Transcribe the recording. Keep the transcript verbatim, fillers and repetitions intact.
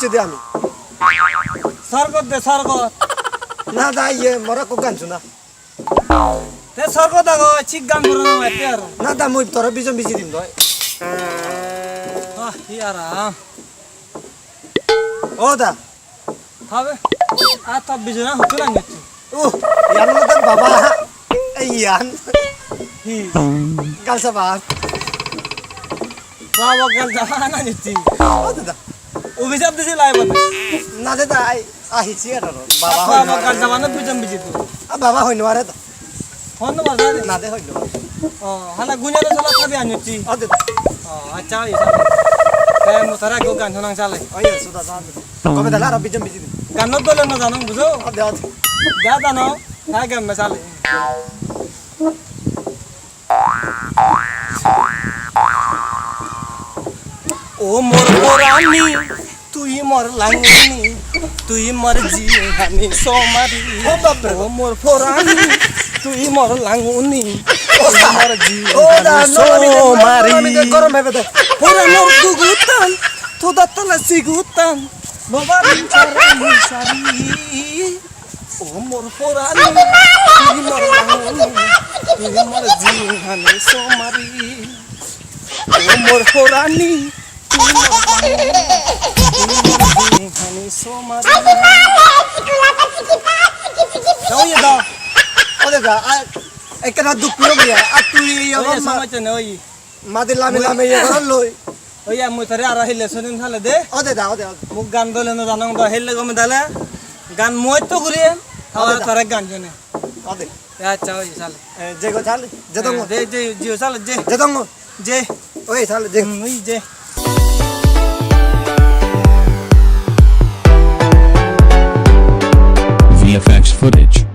Jodi ami. Sorgot de, sorgot. Na da, iye, mor ekko gan suna. Te sorgot ago, thik gan puro na matte aro. Na da, mui tore bijon biji dim doi. Ah, hi aram. O da. Habe. A to bijona hutu lang gocche. Uh, iyan olode baba. Ei iyan. Hi? Gal saban. Baba gal saban na nitti. O deda. Ubisap disi lai bade. Na deda, ai, ahichi aro. Baba hoi no pare. Baba gal saban na bijon biji tu. A baba hoi no pare to. Hon no pare. Na de hoi no pare. O, hala gunyaro sala tabi anyochi. O deda. O, accha, oi sale. Te mui tore ekko gan sunang sale. Oi, suda sale. Gome dale aro bijon biji dim. Ganno dole no jano, bujo? Ode, ode. Ja jano, ta gemme sale. O mor porani, tui mor languni, tui mor jiyani somari. O bapre. O mor porani, tui mor languni, tui mor jiyani somari. O da, no, no, no, no, no, no, no, gorom hebe de. Poranor dugutan, todattala sigutan. Baba, rin sari, rin sari. O mor porani, tui mor languni, tui mor jiyani somari. O mor porani, tui mor languni, tui mor jiyani somari. Jao ye da. O deda, a, ekkena duk puro gaya. A tui ye. Oye, ma- somajje ne oye. Madi lami lami iye goron loi. Oye, mui tore aro hille sunim sale de. O deda, o de, o de. Mui gan dole no janong do, hille gome dale. Gan mui to guri em. O deda. Tore gan jone. O de. Accha, oye sale. Eh, je go sale. Je dong. Eh, je, je, je sale, je. Je dong. Je. Oye sale, je. Hmm, oye, je. V F X footage.